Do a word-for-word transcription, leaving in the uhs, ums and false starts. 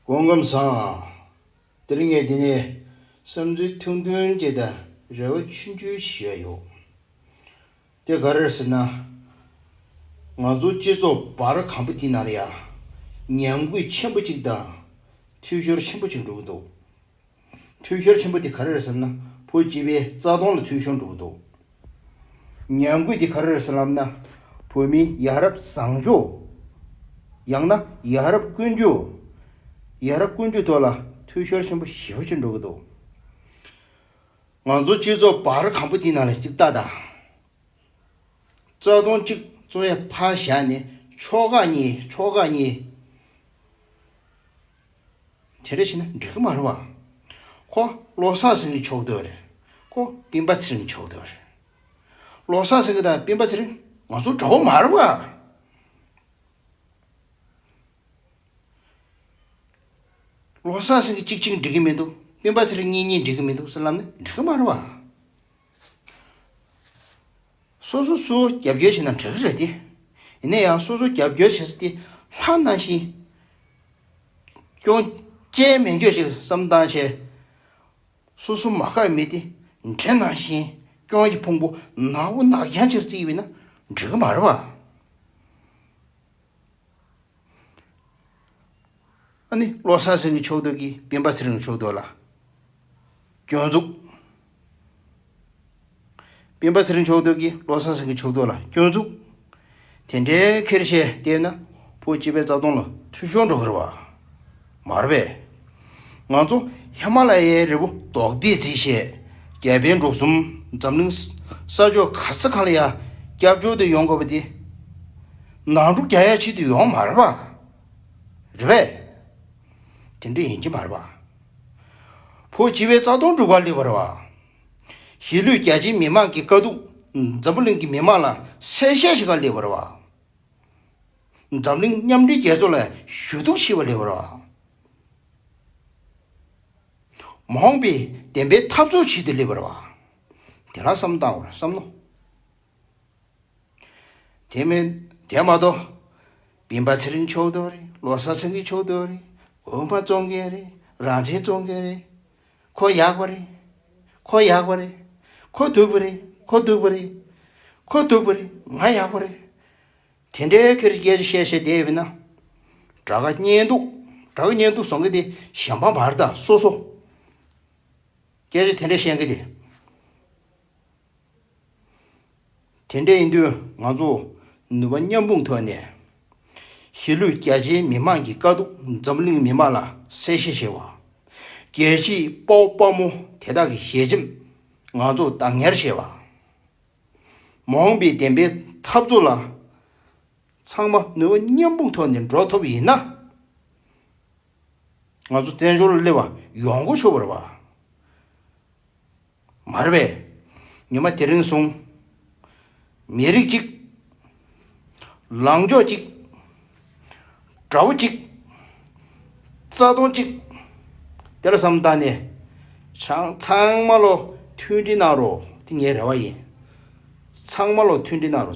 སྐུ་ཁམས་བཟང་། དེ་རིང་ངས་འདི་ནས་བསམ་ཚུལ་ཐུང་ཐུང་ཅིག་དང་རེ་བ་ཆུང་ཆུང་ཞིག་ཡོད། དེ་ག་རེ་རེད་ཟེར་ན། ང་ཚོ་སྤྱི་ཚོགས་བར་གང་པོ་དེའི་ནང་ལ་ཡ། ཉམས་རྒུད་ཆེན་པོ་ཅིག་དང་། འཐུས་ཤོར་ཆེན་པོ་ཅིག་འགྲོ་གི་འདུག་འཐུས་ཤོར་ཆེན་པོ་དེ་ག་རེ་རེད་ཟེར་ན། བོད་སྤྱི་པའི་རྩ་དོན་ལ་འཐུས་ཤོར་འགྲོ་གི་འདུག་ཉམས་རྒུད་དེ་ག་རེ་རེད་ཟེར་ལབ་ན། བོད་མིའི་ཡ་རབས་བཟང་སྤྱོད། ཡང་ན་ཡ་རབས་ཀུན་སྤྱོད། ཡ་རབས་ཀུན་སྤྱོད་ཐོག་ལ་འཐུས་ཤོར་ཆེན་པོ་ཞེ་པོ་ཅིག་འགྲོ་གི་འདུག་ང་ཚོ་སྤྱི་ཚོགས་བར་གང་པོ་དེའི་ནང་ལ་ཅིག་ལྟ་དང་། རྩ་དོན་གཅིག་གཙོ་བོ་ཕར་བཞག་ནས་ཕྱོགས་ཁག་གཉིས་ཕྱོགས་ཁག་གཉིས། དེ་འདྲ་བྱས་ན་འགྲིག་གི་མ་རེད་བ། ཁོ་བློ་བཟང་སེང་གེ་ཕྱོགས་གཏོགས་རེད། ཁོ་སྤེན་པ་ཚེ་རིང་ཕྱོགས་གཏོགས་རེད། བློ་བཟང་སེང་གེ་དང་སྤེན་པ་ཚེ་རིང་ང་ཚོ་འདྲ་བོ་མ་རེད་བ། བློ་བཟང་སེང་གེ་གཅིག་གཅིག་འགྲིག་གི་མི་འདུག་སྤེན་པ་ཚེ་རིང་གཉིས་གཉིས་འགྲིག་གི་མི་འདུག་ཟེར་ལབ་ན་འགྲིག་གི་མ་རེད་བ། སོ་སོ་སོ་རྒྱབ་སྐྱོར་བྱས་ན་འགྲིག་གི་རེད་དེ། ཡིན་ན་ཡང་སོ་སོ་རྒྱབ་སྐྱོར་བྱེད་ས་དེ་ལྷ་ནང་བཞིན། སྐྱོན་ཅན་མེད་སྐྱོ་ཞིག་བསམ་སྟངས་བྱས། སོ་སོ་མ་དགའ་མི་དེ་འདྲེ་ནང་བཞིན་སྐྱོན་གྱི་ཕུང་པོ་ནག་པོ་ནག་རྐྱང་ཅིག་བརྩིས་པས་ན་འགྲིག་གི་མ་རེད་བ། ཨ་ནི་བློ་བཟང་སེང་གེ་ཕྱོགས་གཏོགས་ཀྱིས་སྤེན་པ་ཚེ་རིང་ཕྱོགས་གཏོགས་ལ་སྐྱོན་འཛུགས། སྤེན་པ་ཚེ་རིང་ཕྱོགས་གཏོགས་ཀྱིས་བློ་བཟང་སེང་གེ་ཕྱོགས་གཏོགས་ལ་སྐྱོན་འཛུགས། དེ་འདྲའི་ཁེར་བཤད་བལྟས་ན་བོད་སྤྱི་པའི་རྩ་དོན་ལ་འཐུས་ཤོར་འགྲོ་གི་རེད་བ། མ་རེད་པས། ང་ཚོ་ཧི་མ་ལ་ཡའི་རི་བོ་རྡོག་པས་བརྫིས་བྱས་རྒྱལ་པོའི་འབྲུག་གསུམ་འཛམ་གླིང་ས་ཕྱོགས་ག་ས་གང་ལ་ཡ་སྐྱབས་བཅོལ་དུ་ཡོང་དགོས་པ་དེ་ནང་འཁྲུག་རྒྱག་ཡ་ཆེད་དུ་ཡོང་མ་རེད་པ། རེད་པས། དེ་འདྲ་ཡིན་གྱི་མ་རེད་པ། བོད་སྤྱི་པའི་རྩ་དོན་སྒྲུབ་གར་སླེབས་པ་རེད་པ། གཞིས་ལུས་རྒྱ་ཆེའི་མི་མང་གི་དཀའ་སྡུག་འཛམ་བུ་གླིང་གི་མི་མང་ལ་གསལ་བཤད་བྱེད་གར་སླེབས་པ་རེད་པ། འཛམ་གླིང་མཉམ་འབྲེལ་རྒྱལ་ཚོགས་ལ་ཞུ་གཏུག་བྱེད་པར་སླེབས་པ་རེད་པ། མ་འོངས་པའི་བདེན་པའི་འཐབ་རྩོད་བྱེད་དུ་སླེབས་པ་རེད་པ། དེ་ལ་བསམ་བཏང་བར་བསམ་མནོ། དེ་མིན་དེ་མ་གཏོགས། སྤེན་པ་ཚེ་རིང་ཕྱོགས་གཏོགས་རེད། བློ་བཟང་སེང་གེ་ཕྱོགས་གཏོགས་རེད། དགོན་པ་བཙོང་མཁན་རེད། རང་བཙན་བཙོང་མཁན་རེད། ཁོ་ཡག་པ་རེད། ཁོ་ཡག་པ་རེད། ཁོ་སྡུག་པ་རེད། ཁོ་སྡུག་པ་རེད། ཁོ་སྡུག་པ་རེད། ང་ཡག་པ་རེད། དེ་འདྲའི་ཁེར་སྐད་ཆ་བཤད་བཤད་བསྡད་ཡོད་ན། དགྲ་དགའ་གཉེན་སྡུག་དགྲ་དགའ་གཉེན་སྡུག་བཟོ་མཁན་དེ་གཞན་པ་མ་རེད་ད་སོ་སོ། སྐད་ཆ་དེ་འདྲ་བཤད་མཁན་དེ། དེ་འདྲ་ཡིན་དུས་ང་ཚོ་ནུས་པ་མཉམ་སྤུངས་ཐོག་ནས། གཞིས་ལུས་རྒྱ་ཆེའི་མི་མང་གི་དཀའ་སྡུག་འཛམ་གླིང་མི་མང་ལ་གསལ་བཤད་བྱེད་པ། རྒྱལ་གཅེས་དཔའ་བོ་དཔའ་མོ་དེ་དག་གི་ཞལ་ཆེམས་ང་ཚོ་བདག་ཉར་བྱེད་པ། མ་འོངས་པའི་བདེན་པའི་འཐབ་རྩོད་ལ་ཚང་མ་ནུས་པ་མཉམ་སྤུངས་ཐོག་ནས་འགྲོ་ཐུབ་པ་ཡིན་ན། ང་ཚོ་བཙན་བྱོལ་ལ་སླེབས་པ་ཡོང་སྒོ་ཆོད་པ་རེད་པ། མ་རེད་པས། ཉི་མ་དེ་རིང་བཟུང་། མི་རིགས་གཅིག་ལངས་ཕྱོགས་གཅིག་དགྲ་བོ་གཅིག་རྩ་དོན་གཅིག་དེ་ལ་བསམ་བཏང་ནས། ཚང་ཚང་མ་ལོ་མཐུན་སྒྲིལ་གནང་རོགས། དེ་ངའི་རེ་བ་ཡིན། ཚང་མ་ལོ་མཐུན་སྒྲིལ་གནང་རོགས།